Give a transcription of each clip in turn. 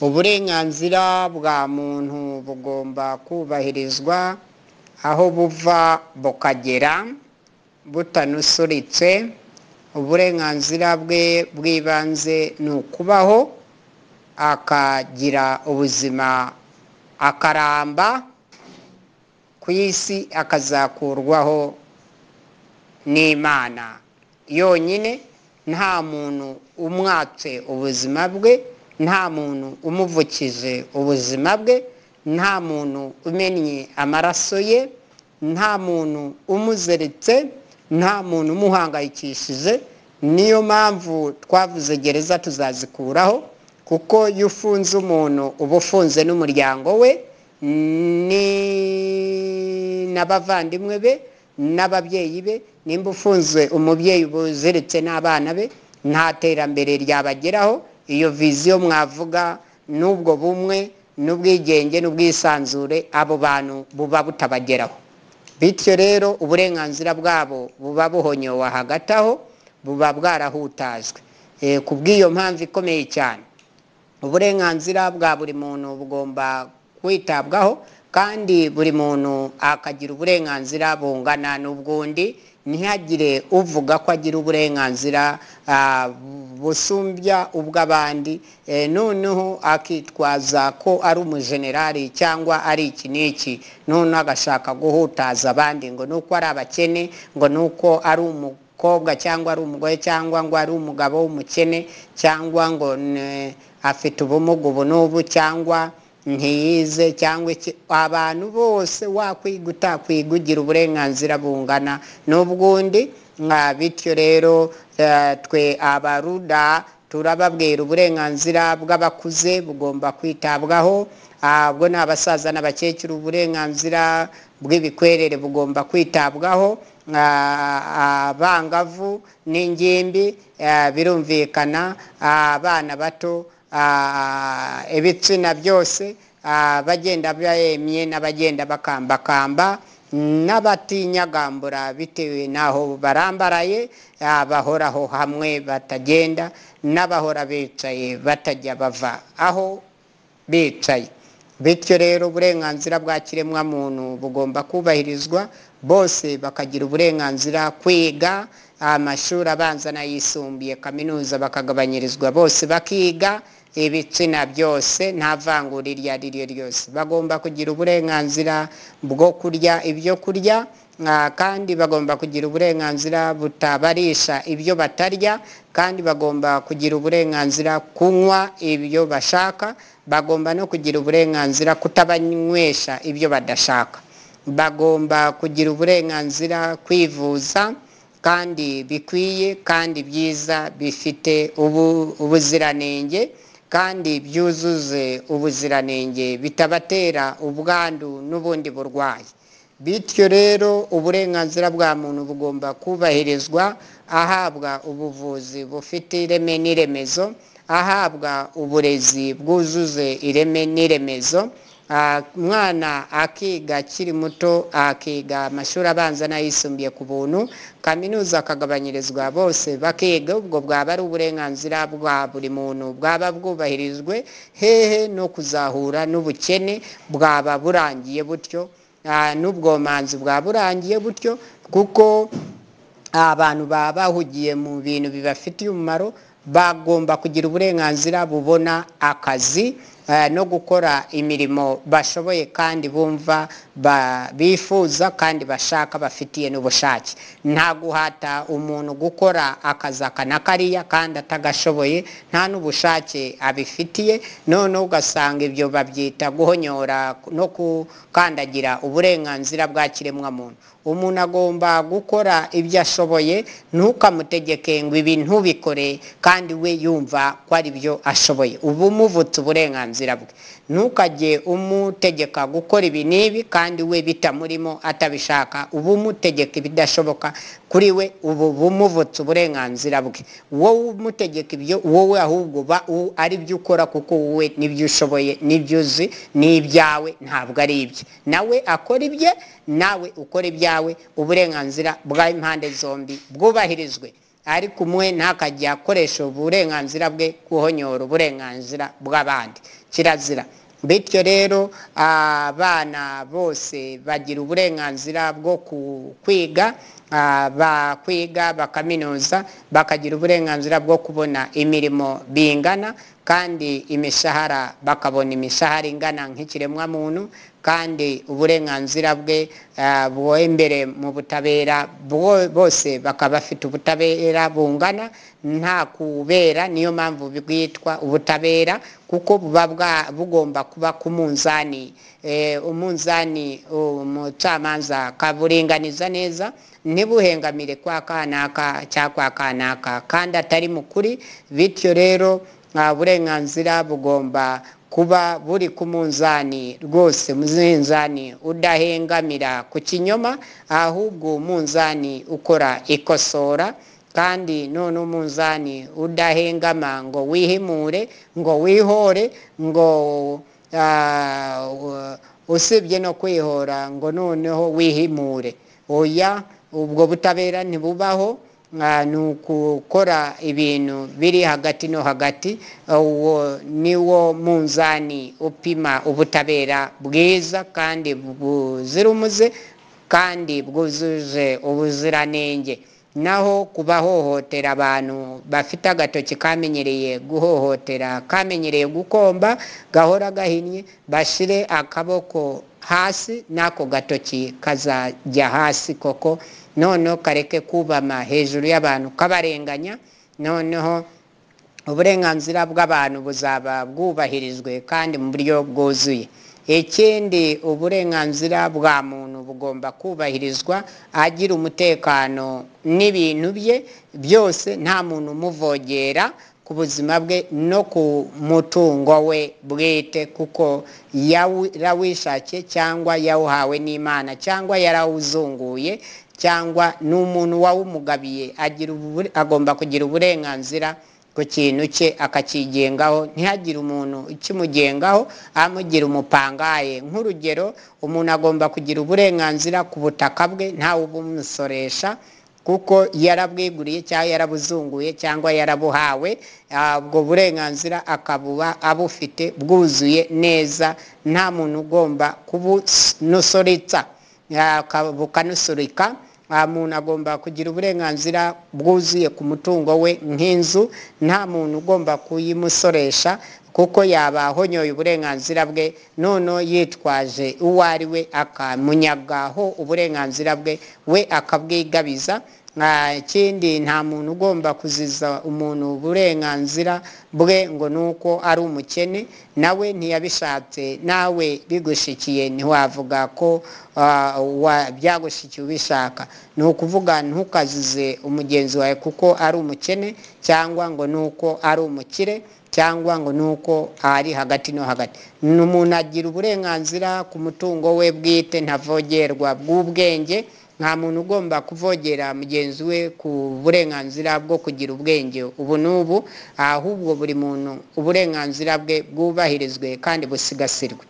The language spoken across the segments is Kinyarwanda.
Uburenganzira bwa muntu bugomba kubahirizwa aho buva bukagera butanusuritse. Uburenganzira bwe bw'ibanze ni ukubaho, akagira ubuzima, akaramba ku isi, akazakurwaho n'Imana yonyine. Nta muntu umwatse ubuzima bwe, nta muntu umuvukije ubuzima bwe, nta muntu umennye amaraso ye, nta muntu umuzeritse, nta muntu umuhangayikishije. Niyo mpamvu twavuze gereza tuzazikuraho, kuko iyo ufunze umuntu uba ufunze n'umuryango we n'abavandimwe be n'ababyeyi be. Nimba ufunze umubyeyi uba uziritse n'abana be, nta terambere ryabageraho. Iyo viziyo mwavuga n'ubwo bumwe n'ubwigenge n'ubwisanzure abo bantu buba butabageraho. Bityo rero uburenganzira bwabo buba buhonyowe hagati aho, buba bwarahutajwe. Ku bw'iyo mpamvu ikomeye cyane, uburenganzira bwa buri muntu bugomba kwitabwaho, kandi buri muntu akagira uburenganzira bungana n'ubw'undi. Ntihagire uvuga ko agira uburenganzira busumbya ubw'abandi, noneho akitwaza ko ari umujenerali cyangwa ari iki n'iki, noneho agashaka guhutaza abandi ngo nuko ari abakene, ngo nuko ari umukobwa cyangwa ari umugore, cyangwa ngo ari umugabo w'umukene, cyangwa ngo afite ubumuga ubu n'ubu, cyangwa ntiyize, cyangwa iki. Abantu bose wakwiga utakwiga ugira uburenganzira bungana n'ubw'undi. Bityo rero twe abaruda turababwira uburenganzira bw'abakuze bugomba kwitabwaho, ubwo ni abasaza n'abakecuru. Uburenganzira bw'ibikwerere bugomba kwitabwaho, abangavu n'ingimbi, birumvikana, abana bato, ibitsina byose, abagenda bemye n'abagenda bakambakamba n'abatinyagambura bitewe n'aho barambaraye, bahoraho hamwe batagenda, n'abahora bicaye batajya bava aho bicaye. Bityo rero uburenganzira bwa kiremwamuntu bugomba kubahirizwa, bose bakagira uburenganzira kwiga amashuri abanza n'ayisumbuye, kaminuza bakagabanyirizwa, bose bakiga, ibitsina byose, nta vangura iryo ari ryo ryose. Bagomba kugira uburenganzira bwo kurya ibyo kurya, kandi bagomba kugira uburenganzira butabarisha ibyo batarya, kandi bagomba kugira uburenganzira kunywa ibyo bashaka, bagomba no kugira uburenganzira kutabanywesha ibyo badashaka. Bagomba kugira uburenganzira kwivuza kandi bikwiye, kandi byiza, bifite ubuziranenge, kandi byuzuze ubuziranenge, bitabatera ubwandu n'ubundi burwayi. Bityo rero uburenganzira bwa muntu bugomba kubahirizwa, ahabwa ubuvuzi bufite ireme n'iremezo, ahabwa uburezi bwuzuze ireme n'iremezo. Umwana akiga akiri muto, akiga amashuri abanza n'ayisumbuye ku buntu, kaminuza akagabanyirizwa, bose bakiga. Ubwo bwaba ari uburenganzira bwa buri muntu bwaba bwubahirijwe, hehe no kuzahura n'ubukene bwaba burangiye butyo, n'ubwomanzi bwaba burangiye butyo, kuko abantu baba bahugiye mu bintu bibafitiye umumaro. Bagomba kugira uburenganzira bubona akazi no gukora imirimo bashoboye kandi bumva bifuza kandi bashaka, bafitiye n'ubushake. Nta guhata umuntu gukora akazi aka na kariya kandi atagashoboye, nta n'ubushake abifitiye. Noneho ugasanga ibyo babyita guhonyora no gukandagira uburenganzira bwa kiremwamuntu. Umuntu agomba gukora ibyo ashoboye, ntukamutegeke ngo ibi ntubikore kandi we yumva ko ari byo ashoboye, uba umuvutse uburenganzira bwe. Ntukajye umutegeka gukora ibi n'ibi kandi we bitamurimo atabishaka, uba umutegeka ibidashoboka kuri we, uba umuvutse uburenganzira bwe. Wowe umutegeka ibyo, wowe ahubwo uba ari byo ukora, kuko wowe nibyo ushoboye, nibyo uzi, n'ibyawe, ntabwo ari ibye. Nawe akora ibye, nawe ukora ibyawe, uburenganzira bw'impande zombi bwubahirizwe. Ariko umwe ntakajya akoresha uburenganzira bwe guhonyora uburenganzira bw'abandi, kirazira. Bityo rero abana bose bagira uburenganzira bwo kwiga, bakwiga bakaminuza, bakagira uburenganzira bwo kubona imirimo bingana, kandi imishahara bakabona imishahara ingana nk'ikiremwamuntu, kandi uburenganzira bwe bw'imbere mu butabera bose bakaba bafite ubutabera bungana nta kubera. Niyo mpamvu bwitwa ubutabera, kuko buba bugomba kuba ku munzani, umunzani umucamanza akaburinganiza neza, ntibuhengamire kwa kanaka cyangwa kwa kanaka kandi atari mukuri. Bityo rero uburenganzira bugomba kuba buri ku munzani rwose, munzani udahengamira ku kinyoma, ahubwo umunzani ukora ikosora, kandi none umunzani udahengama ngo wihimure, ngo wihore, ngo usibye no kwihora ngo noneho wihimure. Oya, ubwo butabera ntibubaho. Ni ukukora ibintu biri hagati no hagati. Uwo niwo munzani upima ubutabera bwiza kandi buzira umuze kandi bwujuje ubuziranenge. Naho kubahohotera abantu bafite agatoki kamenyereye guhohotera, kamenyereye gukomba, gahora gahinnye, bashire akaboko hasi, n'ako gatoki kazajya hasi koko, noneho kareke kubama hejuru y'abantu kabarenganya. Noneho uburenganzira bw'abantu buzaba bwubahirijwe kandi mu buryo bwuzuye. Ikindi, uburenganzira bwa muntu bugomba kubahirizwa, agira umutekano n'ibintu bye byose, nta muntu umuvogera ku buzima bwe no ku mutungo we bwite, kuko yawishakiye cyangwa yawuhawe n'Imana cyangwa yarawuzunguye cyangwa n'umuntu wawumugabiye. Agomba kugira uburenganzira ku kintu cye akakigengaho, ntihagire umuntu ukimugengaho amugira umupangaye. Nk'urugero, umuntu agomba kugira uburenganzira ku butaka bwe, ntawe ubumusoresha, kuko yarabwiguriye cyangwa yarabuzunguye cyangwa yarabuhawe. Ubwo burenganzira akabuba abufite bwuzuye neza, nta muntu ugomba kubunusoritsa bukanusurika. Umuntu agomba kugira uburenganzira bwuzuye ku mutungo we nk'inzu, nta muntu ugomba kuyimusoresha, kuko yaba ahonyoye uburenganzira bwe, noneho yitwaje uwo ari we akamunyagaho uburenganzira bwe, we akabwigabiza. Ikindi, nta muntu ugomba kuziza umuntu uburenganzira bwe ngo nuko ari umukene, nawe ntiyabishatse, nawe bigushikiye ntiwavuga ko byagushikiye ubishaka. Ni ukuvuga ntukazize umugenzi wawe kuko ari umukene, cyangwa ngo nuko ari umukire, cyangwa ngo nuko ari hagati no hagati. Umuntu agira uburenganzira ku mutungo we bwite ntavogerwa bw'ubwenge. Nta muntu ugomba kuvogera mugenzi we ku burenganzira bwo kugira ubwenge ubu n'ubu, ahubwo buri muntu uburenganzira bwe bwubahirizwe kandi busigasirwe.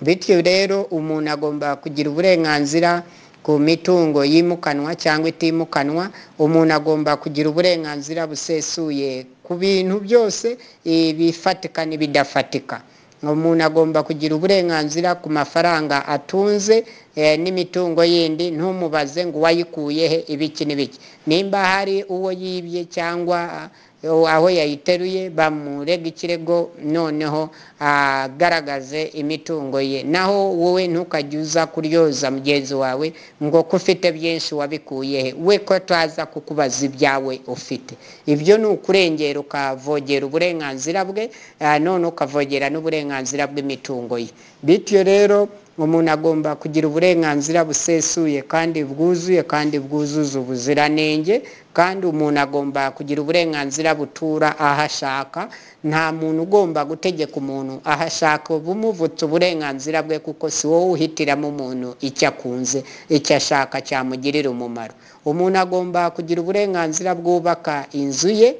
Bityo rero umuntu agomba kugira uburenganzira ku mitungo yimukanwa cyangwa itimukanwa. Umuntu agomba kugira uburenganzira busesuye ku bintu byose, ibifatika n'ibidafatika. Umuntu agomba kugira uburenganzira ku mafaranga atunze n'imitungo yindi, ntumubaze ngo wayikuye he, ibiki n'ibiki. Nimba hari uwo yibye cyangwa aho yayiteruye, bamurega ikirego, noneho agaragaze imitungo ye. Naho wowe ntukajye uza kuryoza mugenzi wawe ngo ko ufite byinshi wabikuye he, we ko taza kukubaza ibyawe ufite. Ibyo ni ukurengera, ukavogera uburenganzira bwe, none ukavogera n'uburenganzira bw'imitungo ye. Bityo rero umuntu agomba kugira uburenganzira busesuye kandi bwuzuye kandi bwuzuza ubuziranenge, kandi umuntu agomba kugira uburenganzira butura aho ashaka. Nta muntu ugomba gutegeka umuntu aho ashaka, bumuvutse uburenganzira bwe, kuko si wowe uhitiramo umuntu icyo akunze, icyo ashaka cyamugirira umumaro. Umuntu agomba kugira uburenganzira bwubaka inzu ye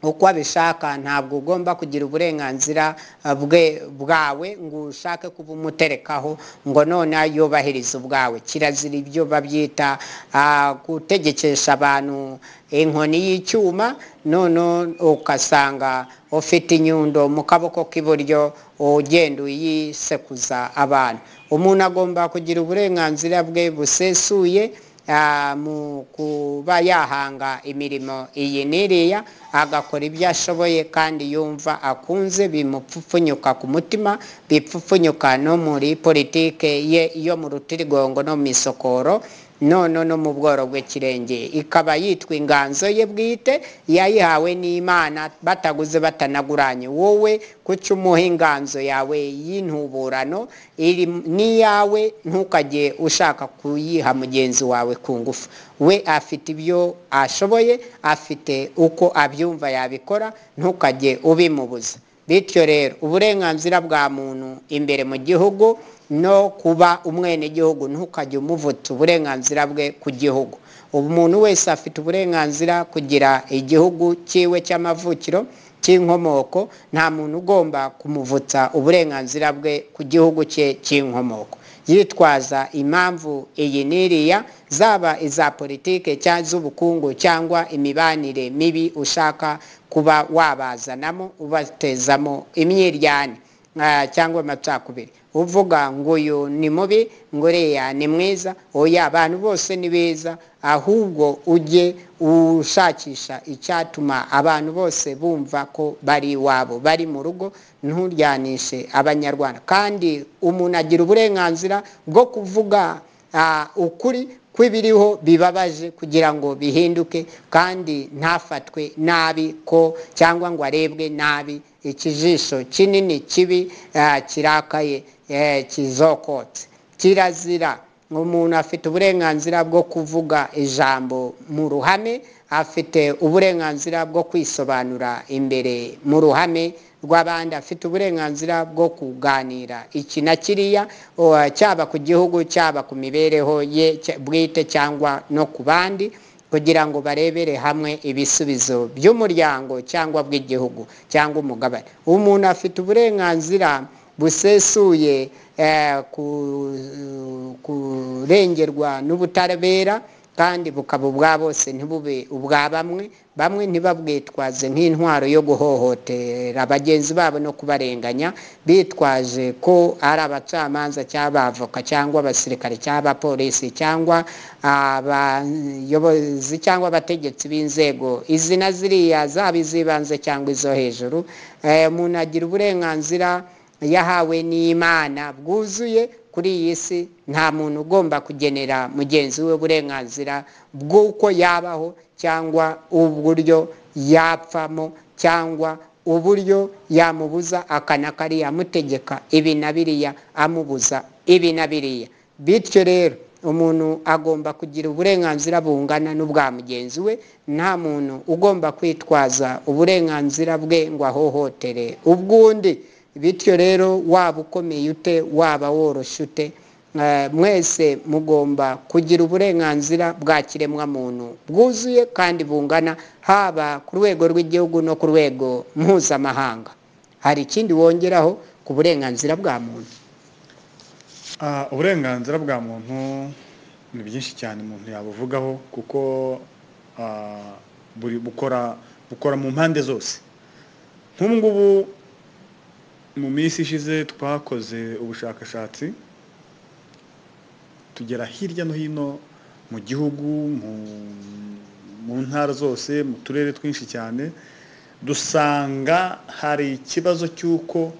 uko abishaka. Ntabwo ugomba kugira uburenganzira bwe bwawe ngo ushake kuba umuterekaho ngo none yubahirize ubwawe. Kirazira. Ibyo babyita gutegekesha abantu inkoni y'icyuma, none ugasanga ufite inyundo mu kaboko k'iburyo, ugenda uyisekuza abantu. Umuntu agomba kugira uburenganzira bwe busesuye mu kuba yahanga imirimo iyi n'iriya, agakora ibyo ashoboye kandi yumva akunze, bimupfupfunyuka ku mutima, bipfupfunyuka no muri politike ye yo mu rutirigongo no mu isokoro, none no mu bworo bw'ikirenge, ikaba yitwa inganzo ye bwite yayihawe n'Imana, bataguze batanaguranye. Wowe kuki umuha inganzo yawe y'intuburano iri n'iyawe? Ntukajye ushaka kuyiha mugenzi wawe ku ngufu. We afite ibyo ashoboye, afite uko abyumva yabikora, ntukajye ubimubuza. Bityo rero, uburenganzira bwa muntu imbere mu gihugu no kuba umwenegihugu, ntukajye umuvutsa uburenganzira bwe ku gihugu. Umuntu wese afite uburenganzira kugira igihugu cyiwe cy'amavukiro, cy'inkomoko. Nta muntu ugomba kumuvutsa uburenganzira bwe ku gihugu cye cy'inkomoko yitwaza impamvu iyi n'iriya, zaba iza politike cyangwa iz'ubukungu cyangwa imibanire mibi ushaka kuba wabazanamo, ubatezamo imyiryane cyangwa amacakubiri, uvuga ngo uyu ni mubi, ngo uriya ni mwiza. Oya, abantu bose ni beza. Ahubwo ujye ushakisha icyatuma abantu bose bumva ko bari iwabo, bari mu rugo. Nturyanishe Abanyarwanda. Kandi umuntu agira uburenganzira bwo kuvuga ukuri kw'ibiriho bibabaje kugira ngo bihinduke, kandi ntafatwe nabi ko cyangwa ngo arebwe nabi, ikijisho kinini kibi, kirakaye, kizokotse. Kirazira. Umuntu afite uburenganzira bwo kuvuga ijambo mu ruhame, afite uburenganzira bwo kwisobanura imbere mu ruhame rw'abandi, afite uburenganzira bwo kuganira iki na kiriya, cyaba ku gihugu, cyaba ku mibereho ye bwite, cyangwa no ku bandi, kugira ngo barebere hamwe ibisubizo by'umuryango cyangwa bw'igihugu cyangwa umugabane. Umuntu afite uburenganzira busesuye kurengerwa n'ubutabera, kandi bukaba ubwa bose, ntibube ubwa bamwe. Bamwe ntibabwitwaze nk'intwaro yo guhohotera bagenzi babo no kubarenganya, bitwaje ko ari abacamanza cyangwa abavoka cyangwa abasirikare cyangwa abapolisi cyangwa abayobozi cyangwa abategetsi b'inzego izi na ziriya, zaba iz'ibanze cyangwa izo hejuru. Umuntu agira uburenganzira yahawe n'Imana bwuzuye kuri iyi si. Nta muntu ugomba kugenera mugenzi we uburenganzira bw'uko yabaho, cyangwa uburyo yapfamo, cyangwa uburyo yamubuza aka na kariya, amutegeka ibi na biriya, amubuza ibi na biriya. Bityo rero, umuntu agomba kugira uburenganzira bungana n'ubwa mugenzi we. Nta muntu ugomba kwitwaza uburenganzira bwe ngo ahohotere ubw'undi. Bityo rero, waba ukomeye ute, waba woroshye ute, mwese mugomba kugira uburenganzira bwa kiremwamuntu bwuzuye kandi bungana, haba ku rwego rw'igihugu no ku rwego mpuzamahanga. Hari ikindi wongeraho ku burenganzira bwa muntu? Uburenganzira bwa muntu ni byinshi cyane umuntu yabuvugaho, kuko buri bukora mu mpande zose. Nk'ubu ngubu, mu minsi ishize twakoze ubushakashatsi, tugera hirya no hino mu gihugu, mu ntara zose, mu turere twinshi cyane, dusanga hari ikibazo cy'uko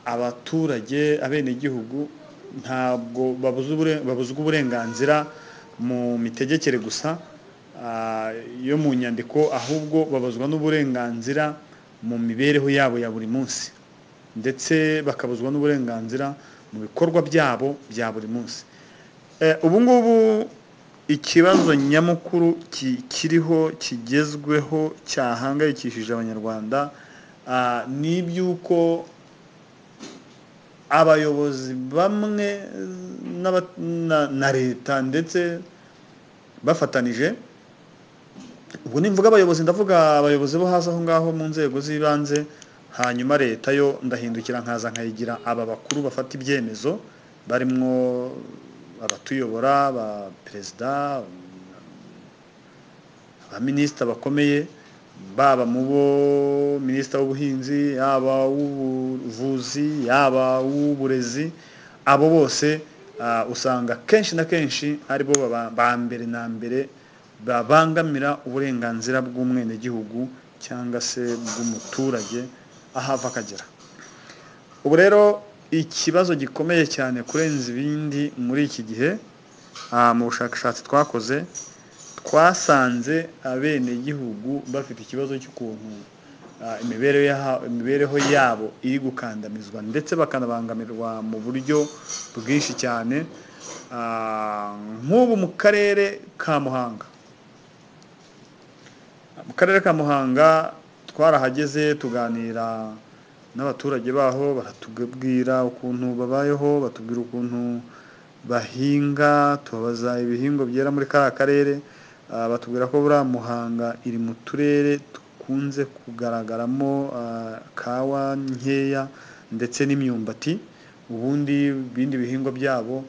abaturage, abenegihugu, ntabwo babuzwa uburenganzira mu mitegekere gusa yo mu nyandiko, ahubwo babuzwa n'uburenganzira mu mibereho yabo ya buri munsi, ndetse bakabuzwa n'uburenganzira mu bikorwa byabo bya buri munsi. Ubu ngubu ikibazo nyamukuru kiriho, kigezweho, cyahangayikishije Abanyarwanda, ni iby'uko abayobozi bamwe na leta ndetse bafatanije Ubwo nimvuga abayobozi, ndavuga abayobozi bo hasi aho ngaho mu nzego z'ibanze, hanyuma leta yo ndahindukira nkaza nkayigira aba bakuru bafata ibyemezo, barimwo abatuyobora, ba perezida, abaminisita bakomeye, baba mu bo minisita w'ubuhinzi, yaba uw'ubuvuzi, yaba uw'uburezi, abo bose usanga kenshi na kenshi aribo ba mbere na mbere babangamira uburenganzira bw'umwenegihugu cyangwa se bw'umuturage aho ava akagera. Ubu rero ikibazo gikomeye cyane kurenza ibindi muri iki gihe, mu bushakashatsi twakoze twasanze abenegihugu bafite ikibazo cy'ukuntu imibereho yabo iri gukandamizwa ndetse bakanabangamirwa mu buryo bwinshi cyane. Nk'ubu mu karere ka Muhanga, mu karere ka Muhanga twarahageze tuganira n'abaturage baho, baratubwira ukuntu babayeho, batubwira ukuntu bahinga, tubabaza ibihingwa byera muri kariya karere, batubwira ko buriya Muhanga iri mu turere dukunze kugaragaramo kawa nkeya ndetse n'imyumbati, ubundi ibindi bihingwa byabo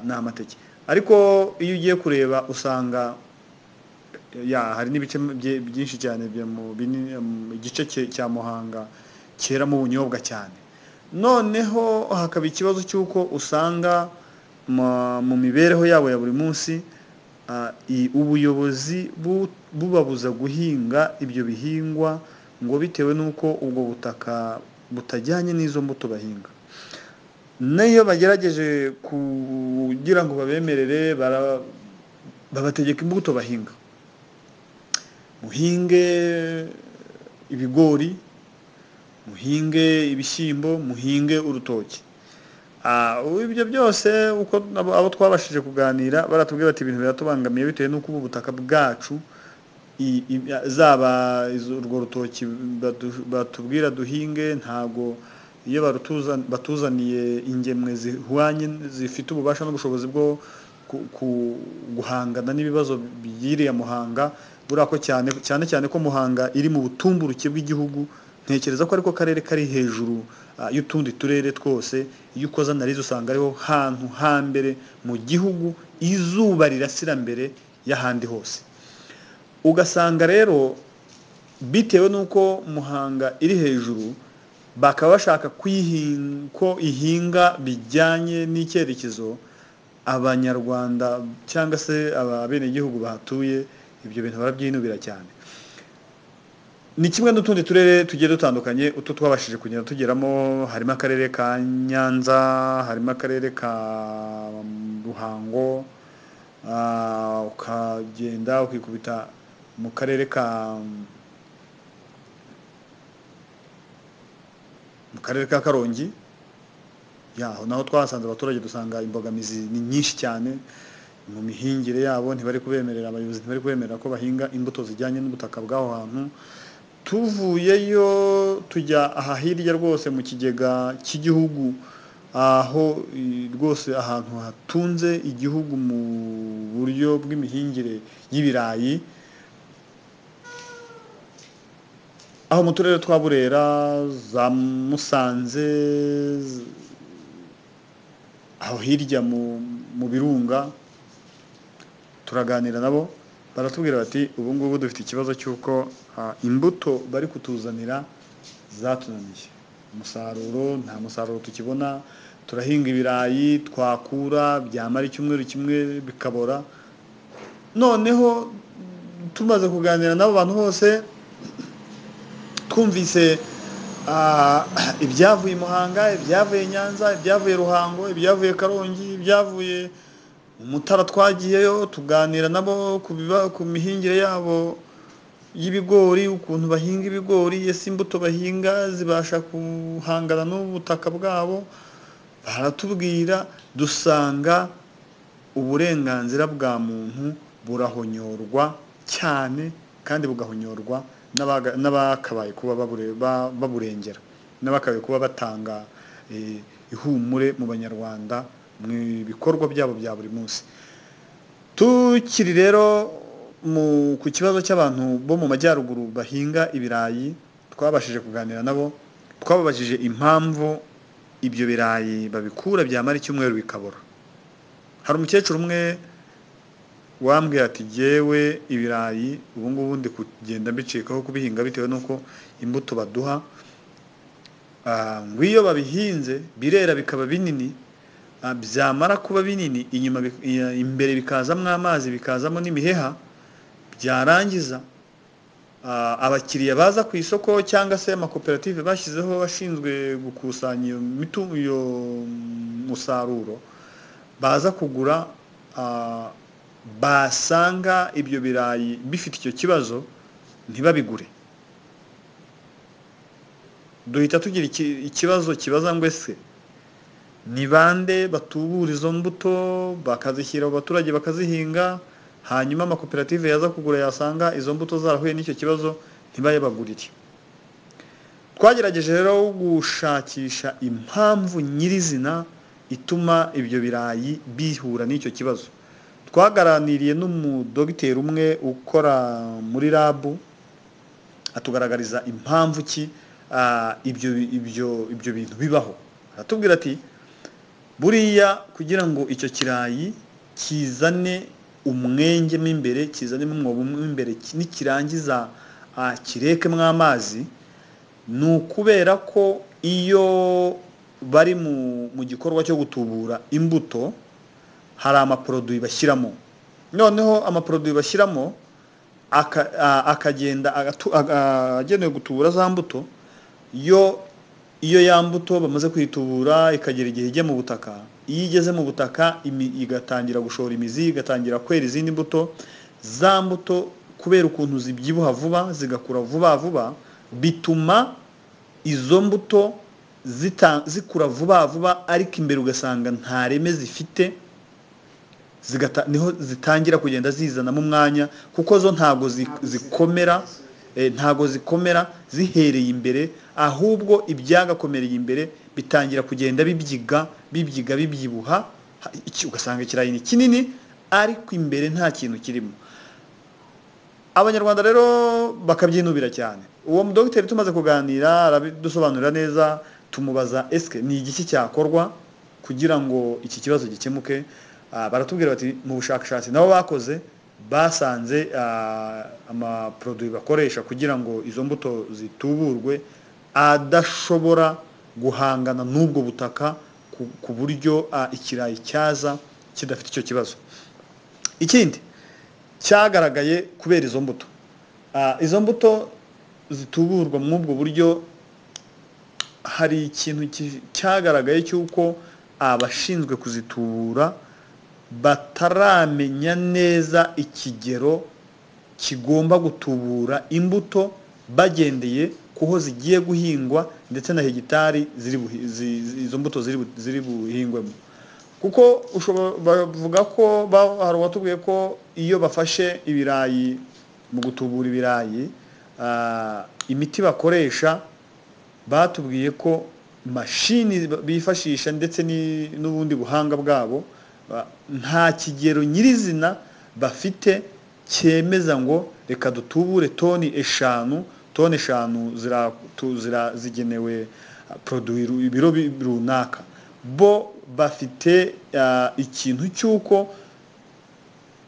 ni amateke. Ariko iyo ugiye kureba usanga ya hari n'ibice byinshi cyane bya mu igice cya Muhanga cyeramo ubunyobwa cyane. Noneho hakaba ikibazo cy'uko usanga mu mibereho yabo ya buri munsi ubuyobozi bubabuza guhinga ibyo bihingwa ngo bitewe n'uko ubwo butaka butajyanye n'izo mbuto bahinga. N'iyo bagerageje kugira ngo babemerere, babategeka imbuto bahinga. Muhinge ibigori, muhinge ibishyimbo, muhinge urutoki. Ibyo byose uko abo twabashije kuganira baratubwira bati ibintu biratubangamiye bitewe n'uko ubu butaka bwacu zaba urwo rutoki batubwira duhinge, ntago iyo batuzaniye ingemwe zihwanye zifite ububasha n'ubushobozi bwo guhangana n'ibibazo by'iriya Muhanga. Buriya ko cyane cyane cyane ko Muhanga iri mu butumburuke bw'igihugu, ntekereza ko ariko karere kari hejuru y'utundi turere twose. Iyo ukoze analize usanga ariho hantu hambere mu gihugu izuba rirasira mbere y'ahandi hose. Ugasanga rero bitewe n'uko Muhanga iri hejuru, bakaba bashaka ko ihinga bijyanye n'icyerekezo Abanyarwanda cyangwa se abenegihugu bahatuye, ibyo bintu barabyinubira cyane. Ni kimwe n'utundi turere tugiye dutandukanye utwo twabashije kugenda tugeramo, harimo akarere ka Nyanza, harimo akarere ka Ruhango, ukagenda ukikubita mu karere ka Karongi, yaho naho twahasanze abaturage dusanga imbogamizi ni nyinshi cyane mu mihingire yabo, ntibari kubemerera, abayobozi ntibari kubemerera ko bahinga imbuto zijyanye n'ubutaka bw'aho hantu. Tuvuyeyo tujya aha hirya rwose mu kigega cy'igihugu, aho rwose ahantu hatunze igihugu mu buryo bw'imihingire y'ibirayi, aho mu turere twa Burera, za Musanze, aho hirya mu birunga, turaganira nabo baratubwira bati ubu ngubu dufite ikibazo cy'uko imbuto bari kutuzanira zatunaniye, umusaruro nta musaruro tukibona, turahinga ibirayi twakura byamara icyumweru kimwe bikabora. Noneho tumaze kuganira n'abo bantu bose, twumvise ibyavuye Muhanga, ibyavuye Nyanza, ibyavuye Ruhango, ibyavuye Karongi, ibyavuye Mutara, twagiyeyo tuganira nabo ku mihingire yabo y'ibigori, ukuntu bahinga ibigori, ese imbuto bahinga zibasha guhangana n'ubutaka bwabo. Baratubwira, dusanga uburenganzira bwa muntu burahonyorwa cyane, kandi bugahonyorwa n'abakabaye kuba baburengera, n'abakabaye kuba batanga ihumure mu Banyarwanda mu bikorwa byabo bya buri munsi. Tukiri rero ku kibazo cy'abantu bo mu majyaruguru bahinga ibirayi, twabashije kuganira nabo, twababajije impamvu ibyo birayi babikura byamara icyumweru bikabora. Hari umukecuru umwe wambwiye ati jyewe ibirayi ubu ngubu ndi kugenda mbicikaho kubihinga bitewe n'uko imbuto baduha, ngo iyo babihinze birera bikaba binini, byamara kuba binini inyuma imbere bikazamo amazi, bikazamo n'imiheha, byarangiza abakiriya baza ku isoko cyangwa se amakoperative bashyizeho ashinzwe gukusanya iyo musaruro baza kugura, basanga ibyo birayi bifite icyo kibazo ntibabigure. Duhita tugira ikibazo kibaza ngo ese ni bande batubura izo mbuto bakazishyira mu baturage bakazihinga, hanyuma amakoperative yaza kugura yasanga izo mbuto zarahuye n'icyo kibazo ntibayabagurire. Twagerageje rero gushakisha impamvu nyirizina ituma ibyo birayi bihura n'icyo kibazo. Twaganiriye n'umudogiteri umwe ukora muri rabu, atugaragariza impamvu ki ibyo bintu bibaho. Aratubwira ati buriya kugira ngo icyo kirayi kizane umwenge mo imbere, kizanemo umwobo mo imbere, nikirangiza kirekemo amazi, ni ukubera ko iyo bari mu gikorwa cyo gutubura imbuto hari amaporoduwi bashyiramo. Noneho amaporoduwi bashyiramo akagenda agenewe gutubura za mbuto. Iyo ya mbuto bamaze kuyitubura ikagera igihe ijya mu butaka, iyo igeze mu butaka igatangira gushora imizi, igatangira kwera izindi mbuto, za mbuto kubera ukuntu zibyibuha vuba zigakura vuba vuba, bituma izo mbuto zikura vuba vuba, ariko imbere ugasanga nta reme zifite, niho zitangira kugenda zizanamo umwanya, kuko zo ntago zikomera, ntago zikomera zihereye imbere, ahubwo ibyagakomereye imbere bitangira kugenda bibyiga bibyiga bibyibuha, ugasanga ikirayi ni kinini ariko imbere nta kintu kirimo. Abanyarwanda rero bakabyinubira cyane. Uwo mudogiteri tumaze kuganira arabidusobanurira neza, tumubaza eske ni igiki cyakorwa kugira ngo iki kibazo gikemuke. Baratubwira bati mu bushakashatsi nabo bakoze basanze amaproduwi bakoresha kugira ngo izo mbuto zituburwe adashobora guhangana n'ubwo butaka ku buryo ikirayi cyaza kidafite icyo kibazo. Ikindi cyagaragaye kubera izo mbuto, izo mbuto zituburwa muri ubwo buryo, hari ikintu cyagaragaye cy'uko abashinzwe kuzitubura bataramenya neza ikigero kigomba gutubura imbuto bagendeye kuho zigiye guhingwa ndetse na hegitari izo mbuto ziri buhingwemo. Kuko bavuga ko hari uwatubwiye ko iyo bafashe ibirayi mu gutubura ibirayi, imiti bakoresha, batubwiye ko mashini bifashisha ndetse n'ubundi buhanga bwabo nta kigero nyirizina bafite cyemeza ngo reka dutubure toni 5, toni 5 zigenewe produit ibiro runaka. Bo bafite ikintu cy'uko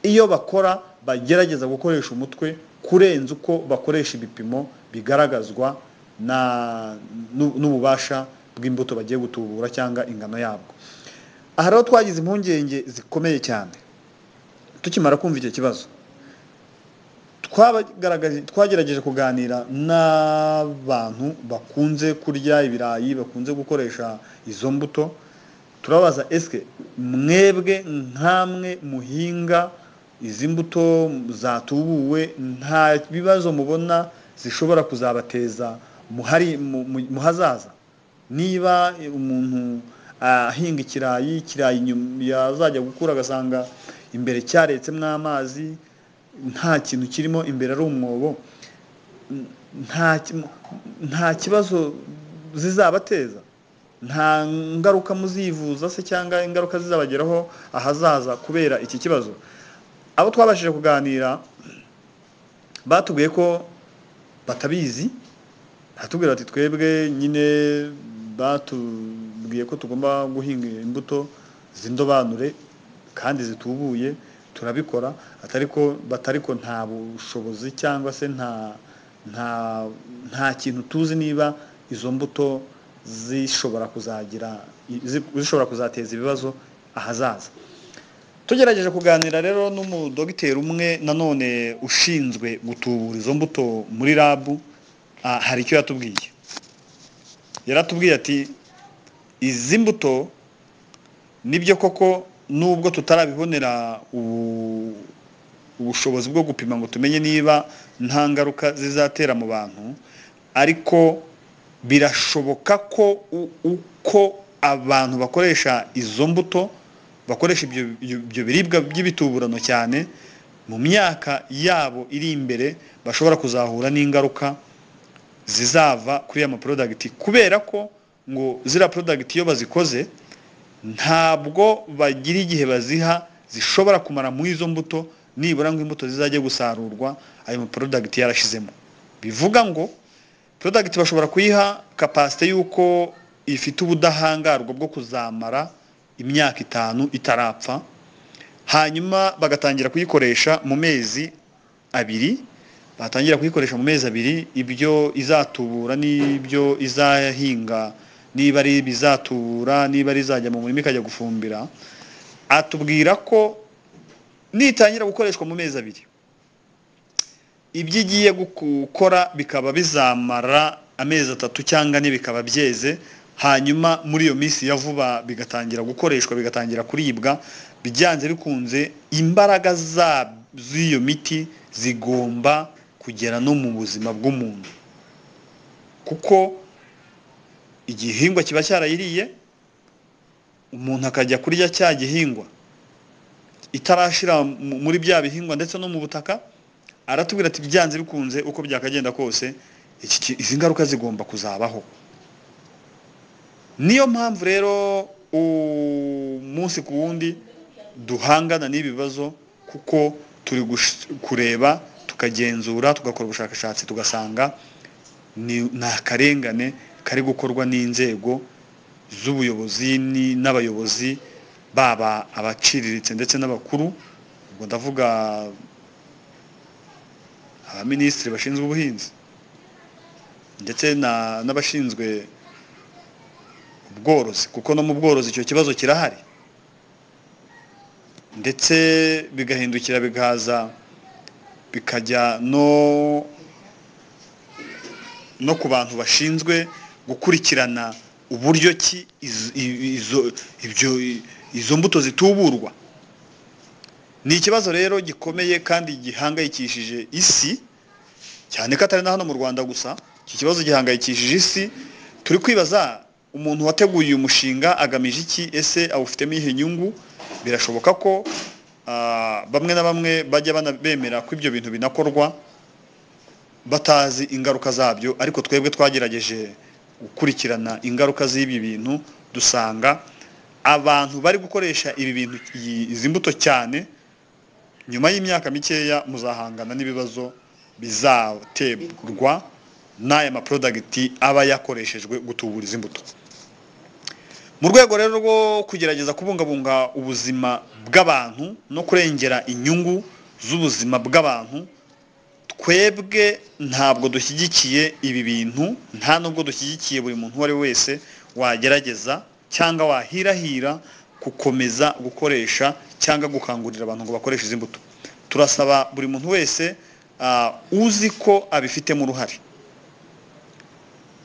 iyo bakora bagerageza gukoresha umutwe kurenza uko bakoresha ibipimo bigaragazwa n'ububasha bw'imbuto bagiye gutubura cyangwa ingano yabwo. Aha rero twagize impungenge zikomeye cyane tukimara kumva icyo kibazo. Twagerageje kuganira n'abantu bakunze kurya ibirayi, bakunze gukoresha izo mbuto, turabaza eske mwebwe nkamwe muhinga izi mbuto zatubuwe nta bibazo mubona zishobora kuzabateza muhazaza? Niba umuntu ahinga ikirayi, ikirayi yazajya gukura agasanga imbere cyaretsemo amazi, nta kintu kirimo imbere ari umwobo, nta kibazo zizabateza, nta ngaruka muzivuza se cyangwa ingaruka zizabageraho ahazaza kubera iki kibazo? Abo twabashije kuganira Batubwiye ko batabizi, batubwira bati twebwe nyine batubwiye ko tugomba guhinga imbuto z'indobanure kandi zitubuye, turabikora, atariko batariko nta bushobozi cyangwa se nta kintu tuzi niba izo mbuto zishobora kuzagira zishobora kuzateza ibibazo ahazaza. Tugerageje kuganira rero n'umudogiteri umwe nanone ushinzwe gutubura izo mbuto muri rabu, hari icyo yatubwiye. Yaratubwiye ati izi mbuto nibyo koko nubwo tutarabibonera ubushobozi bwo gupima ngo tumenye niba nta ngaruka zizatera mu bantu, ariko birashoboka ko uko abantu bakoresha izo mbuto, bakoresha ibyo biribwa by'ibituburano cyane, mu myaka yabo iri imbere bashobora kuzahura n'ingaruka zizava kuri ya maporodagiti, kubera ko ngo ziriya porodagiti iyo bazikoze ntabwo bagira igihe baziha zishobora kumara muri izo mbuto, nibura ngo imbuto zizajye gusarurwa ayo maporodagiti yarashizemo. Bivuga ngo porodagiti bashobora kuyiha kapasite y'uko ifite ubudahangarwa bwo kuzamara imyaka 5 itarapfa, hanyuma bagatangira kuyikoresha mu mezi 2. Batangira kuyikoresha mu mezi 2, ibyo izatubura n'ibyo izahinga, niba ari bizatubura, niba ari izajya mu murima ikajya gufumbira. Atubwira ko nitangira gukoreshwa mu mezi 2, ibyo igiye gukora bikaba bizamara amezi 3 cyangwa 4 bikaba byeze, hanyuma muri iyo minsi ya vuba bigatangira gukoreshwa, bigatangira kuribwa. Byanze bikunze imbaraga z'iyo miti zigomba kugera no mu buzima bw'umuntu, kuko igihingwa kiba cyarayiriye, umuntu akajya kurya cya gihingwa itarashira muri bya bihingwa ndetse no mu butaka. Aratubwira ati byanze bikunze uko byakagenda kose izi ngaruka zigomba kuzabaho. Niyo mpamvu rero umunsi ku wundi duhangana n'ibi bibazo, kuko turi kureba tukagenzura tugakora ubushakashatsi, tugasanga ni akarengane kari gukorwa n'inzego z'ubuyobozi n'abayobozi, baba abaciriritse ndetse n'abakuru. Ubwo ndavuga abaminisitiri bashinzwe ubuhinzi ndetse n'abashinzwe ubworozi, kuko no mu bworozi icyo kibazo kirahari, ndetse bigahindukira bigaza bikajya no ku bantu bashinzwe gukurikirana uburyo ki izo mbuto zituburwa. Ni ikibazo rero gikomeye kandi gihangayikishije isi, cyane ko atari na hano mu Rwanda gusa. Iki kibazo gihangayikishije isi. Turi kwibaza umuntu wateguye uyu mushinga agamije iki? Ese awufitemo iyihe nyungu? Birashoboka ko bamwe na bamwe bajya bemera ko ibyo bintu binakorwa batazi ingaruka zabyo, ariko twebwe twagerageje gukurikirana ingaruka z'ibi bintu, dusanga abantu bari gukoresha ibi bintu, izi mbuto cyane, nyuma y'imyaka mikeya muzahangana n'ibibazo bizaterwa n'aya maprodagiti aba yakoreshejwe gutubura izi mbuto. Mu rwego rero rwo kugerageza kubungabunga ubuzima bw'abantu no kurengera inyungu z'ubuzima bw'abantu, twebwe ntabwo dushyigikiye ibi bintu, nta nubwo dushyigikiye buri muntu uwo ari we wese wagerageza cyangwa wahirahira gukomeza gukoresha cyangwa gukangurira abantu ngo bakoreshe izi mbuto. Turasaba buri muntu wese uzi ko abifitemo uruhare,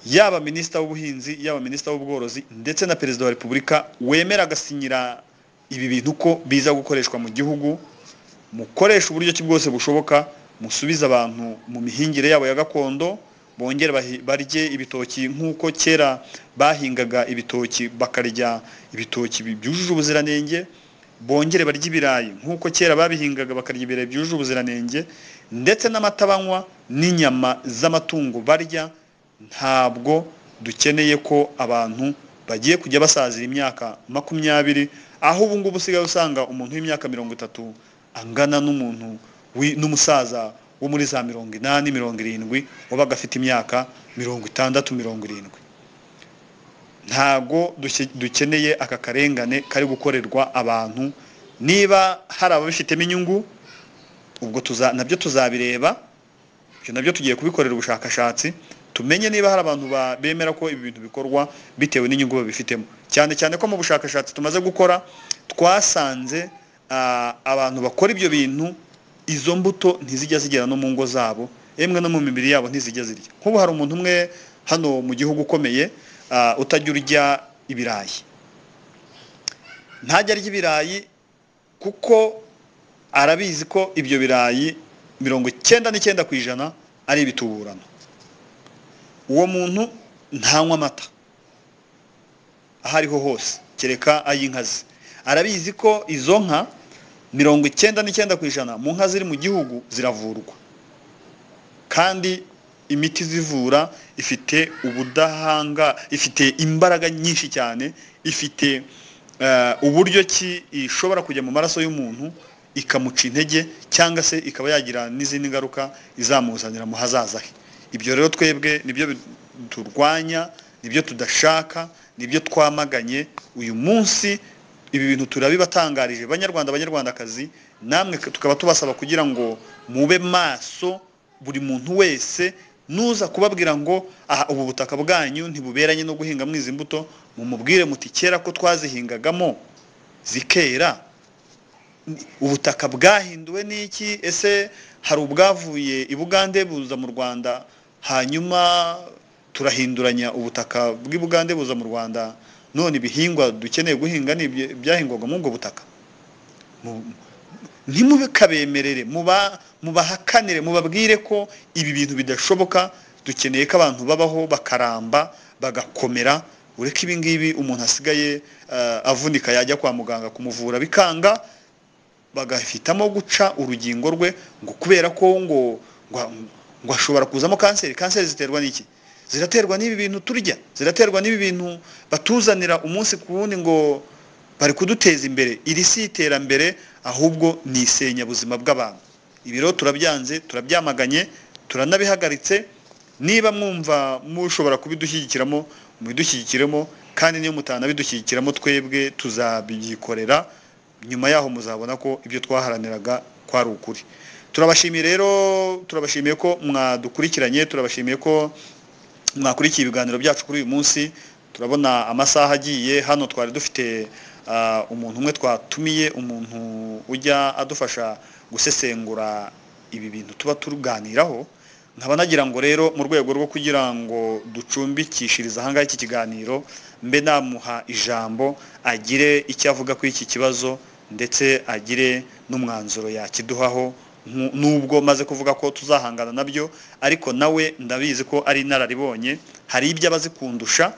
yaba minisita w'ubuhinzi, yaba minisita w'ubworozi ndetse na perezida wa repubulika wemera agasinyira ibi bintu ko biza gukoreshwa mu gihugu, mukoresha uburyo ki bwose bushoboka musubize abantu mu mihingire yabo ya gakondo, bongere barye ibitoki nk'uko kera bahingaga ibitoki, bakarya ibitoki byujuje ubuziranenge, bongere barye ibirayi nk'uko kera babihingaga bakarya ibirayi byujuje ubuziranenge, ndetse n'amata banywa n'inyama z'amatungo barya. Ntabwo dukeneye ko abantu bagiye kujya basazira imyaka 20, aho ubu ngubu usigaye usanga umuntu w'imyaka 30 angana n'umuntu n'umusaza wo muri za 80, 70 wabaga afite imyaka 60, 70. Ntago dukeneye aka karengane kari gukorerwa abantu. Niba hari ababifitemo inyungu, ubwo nabyo tuzabireba, ibyo nabyo tugiye kubikorera ubushakashatsi, tumenye niba hari abantu bemera ko ibi bintu bikorwa bitewe n'inyungu babifitemo. Cyane cyane ko mu bushakashatsi tumaze gukora twasanze abantu bakora ibyo bintu, izo mbuto ntizijya zigera no mu ngo zabo, emwe no mu mibiri yabo ntizijya zirya. Nk'ubu hari umuntu umwe hano mu gihugu ukomeye utajya urya ibirayi, ntajya arya ibirayi kuko arabizi ko ibyo birayi 99% ari ibituburano. Uwo muntu ntanywa amata aho ariho hose kereka ay'inka ze. Arabizi ko izo nka 99% mu nka ziri mu gihugu ziravurwa, kandi imiti zivura ifite ubudahanga, ifite imbaraga nyinshi cyane, ifite uburyo ki ishobora kujya mu maraso y'umuntu ikamuca intege, cyangwa se ikaba yagira n'izindi ngaruka izamuzanira mu hazaza he. Ibyo rero twebwe nibyo turwanya, nibyo tudashaka, nibyo twamaganye uyu munsi. Ibi bintu turabibatangarije Banyarwanda, Banyarwandakazi, namwe tukaba tubasaba kugira ngo mube maso. Buri muntu wese nuza kubabwira ngo aha ubu butaka bwanyu ntibuberanye no guhinga mwizi mbuto, mumubwire muti kera ko twazihingagamo zikera, ubutaka bwahinduwe n'iki? Ese hari ubwavuye i Bugande buza mu Rwanda, hanyuma turahinduranya ubutaka bw'i Bugande buza mu Rwanda, none ibihingwa dukeneye guhinga ni byahingwaga muri ubwo butaka? Ntimubikabemerere, mubahakanire, mubabwire ko ibi bintu bidashoboka. Dukeneye ko abantu babaho bakaramba bagakomera. Ureke ibi ngibi umuntu asigaye avunika, yajya kwa muganga kumuvura bikanga, bagahitamo guca urugingo rwe ngo kubera ko ngo ashobora kuzamo kanseri. Kanseri ziterwa n'iki? Ziraterwa n'ibi bintu turya, ziraterwa n'ibi bintu batuzanira umunsi ku wundi ngo bari kuduteza imbere. Iri si iterambere, ahubwo ni isenyabuzima bw'abantu. Ibi rero turabyanze, turabyamaganye, turanabihagaritse. Niba mwumva mushobora kubidushyigikiramo, mubidushyigikiremo, kandi niyo mutanabidushyigikiramo twebwe tuzabyikorera. Nyuma yaho muzabona ko ibyo twaharaniraga kwari ukuri. Turabashimiye rero, turabashimiye ko mwadukurikiranye, turabashimiye ko mwakurikiye ibiganiro byacu kuri uyu munsi. Turabona amasaha agiye. Hano twari dufite umuntu umwe twatumiye, umuntu ujya adufasha gusesengura ibi bintu tuba tuganiraho. Nkaba nagira ngo rero mu rwego rwo kugira ngo ducumbikishirize ahangaha iki kiganiro, mbe namuha ijambo agire icyo avuga kuri iki kibazo, ndetse agire n'umwanzuro yakiduhaho. Nubwo maze kuvuga ko tuzahangana nabyo, ariko nawe ndabizi ko ari inararibonye, hari ibyo abazi kundusha,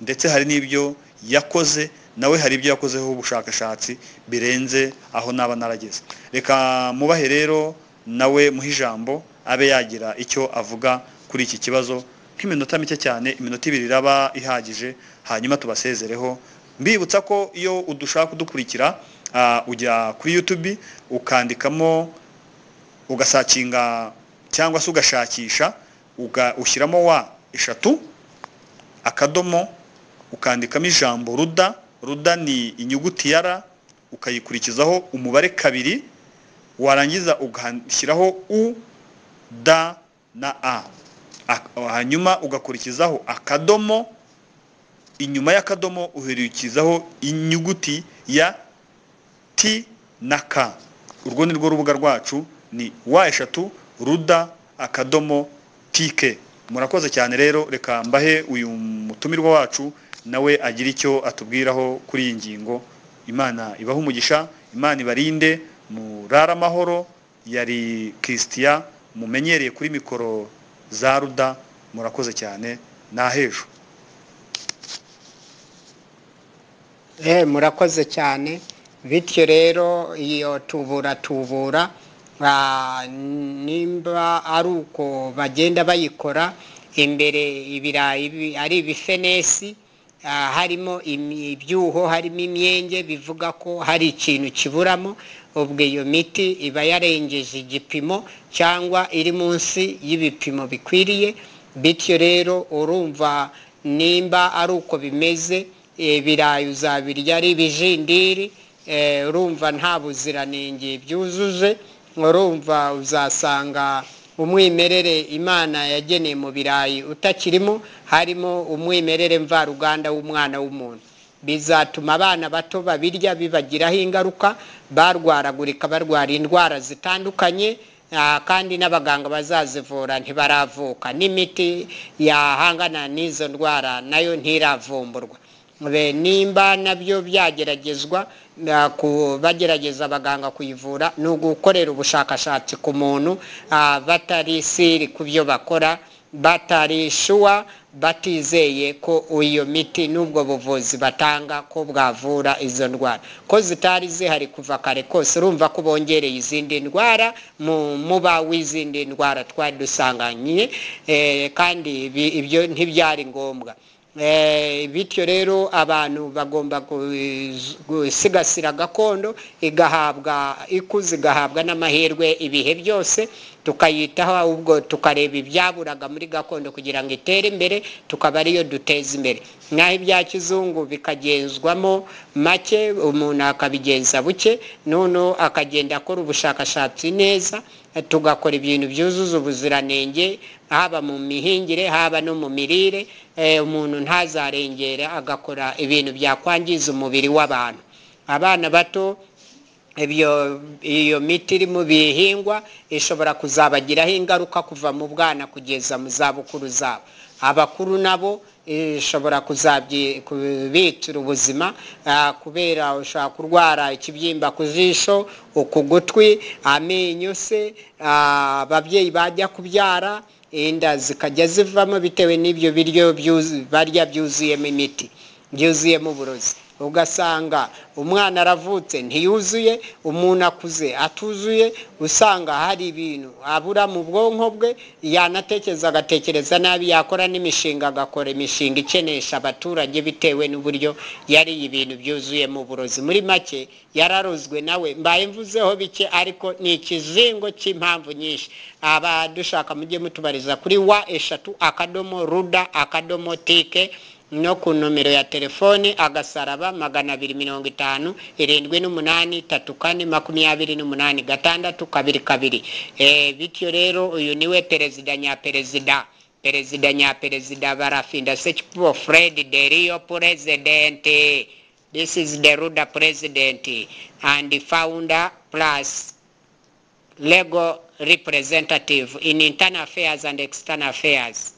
ndetse hari n'ibyo yakoze nawe, hari ibyo yakozeho ubushakashatsi birenze aho naba narageze. Reka mubahe rero nawe muhe ijambo abe yagira icyo avuga kuri iki kibazo, nk'iminota mike cyane, iminota 2 iraba ihagije, hanyuma tubasezereho. Mbibutsa ko iyo udushaka kudukurikira ujya kuri YouTube ukandikamo, ugasakinga cyangwa se ugashakisha, ushyiramo wa 3 akadomo, ukandikamo ijambo ruda. Ruda ni inyuguti ya ra, ukayikurikizaho umubare 2, warangiza ugashyiraho u d na a, hanyuma ugakurikizaho akadomo. Inyuma y'akadomo uherikizaho inyuguti ya t na k. Urwo ni rwo rubuga rwacu, ni wa 3 ruda akadomo tk. Murakoze cyane rero, reka mbahe uyu mutumirwa wacu nawe agira icyo atubwiraho kuri iyi ngingo. Imana ibahe umugisha, Imana ibarinde, murara amahoro. Yari Christian mumenyereye kuri mikoro za Ruda. Murakoze cyane, nahejo. Murakoze cyane. Bityo rero iyo tubura nimba ari uko bagenda bayikora imbere, ibirayi ari ibifenesi, harimo ibyuho, harimo imyenge, bivuga ko hari ikintu kiburamo. Ubwo iyo miti iba yarengeje igipimo cyangwa iri munsi y'ibipimo bikwiriye. Bityo rero urumva nimba ari uko bimeze, ibirayi uzabirya ari ibijindiri, urumva nta buziranenge byujuje. Urumva uzasanga umwimerere Imana yageneye mu birayi utakirimo, harimo umwimerere mvaruganda w'umwana w'umuntu. Bizatuma abana bato babirya bibagiraho ingaruka, barwaragurika, barwara indwara zitandukanye, kandi n'abaganga bazazivura ntibaravuka, n'imiti yahangana n'izo ndwara nayo ntiravumburwa. Nimba nabyo byageragezwa, bagerageza abaganga kuyivura, ni ugukorera ubushakashatsi ku muntu, batari siri ku byo bakora, batari shuwa, batizeye ko iyo miti n'ubwo buvuzi batanga ko bwavura izo ndwara, ko zitari zihari kuva kare kose. Urumva ko bongereye izindi ndwara mu muba w'izindi ndwara twari dusanganye, kandi ibyo ntibyari ngombwa. Bityo rero abantu bagomba gusigasira gakondo, igahabwa ikuzo, igahabwa n'amahirwe ibihe byose, tukayitaho, ahubwo tukareba ibyaburaga muri gakondo kugira ngo itere imbere, tukaba ariyo duteza imbere. Naho ibya kizungu bikagenzwamo make, umuntu akabigenza buke, noneho akagenda akora ubushakashatsi neza, tugakora ibintu byuzuza ubuziranenge, haba mu mihingire, haba no mu mirire, umuntu ntazarengere agakora ibintu byakwangiza umubiri w'abantu. Abana bato iyo miti iri mu bihingwa ishobora kuzabagiraho ingaruka kuva mu bwana kugeza mu zabukuru zabo. Abakuru nabo ishobora kubicira ubuzima, kubera ushobora kurwara ikibyimba ku jisho, ku gutwi, amenyo se, ababyeyi bajya kubyara inda zikajya zivamo bitewe n'ibyo biryo barya byuzuyemo imiti, byuzuyemo uburozi. Ugasanga umwana aravutse ntiyuzuye, umuntu akuze atuzuye, usanga hari ibintu abura mu bwonko bwe, yanatekereza agatekereza nabi, yakora n'imishinga agakora imishinga ikenesha abaturage bitewe n'uburyo yariye ibintu byuzuyemo uburozi. Muri make yararozwe nawe. Mbaye mvuzeho bike, ariko ni ikizingo cy'impamvu nyinshi. Abadushaka mujye mutubariza kuri w3.ruda.tk no ku nomero ya telefoni agasaraba 250 78 34 28 6 2 2. Bityo rero uyu niwe perezida nyaperezida, perezida nyaperezida Barafinda Sekikubo Fred, the real president. This is the Ruda president and the founder plus legal representative in internal affairs and external affairs.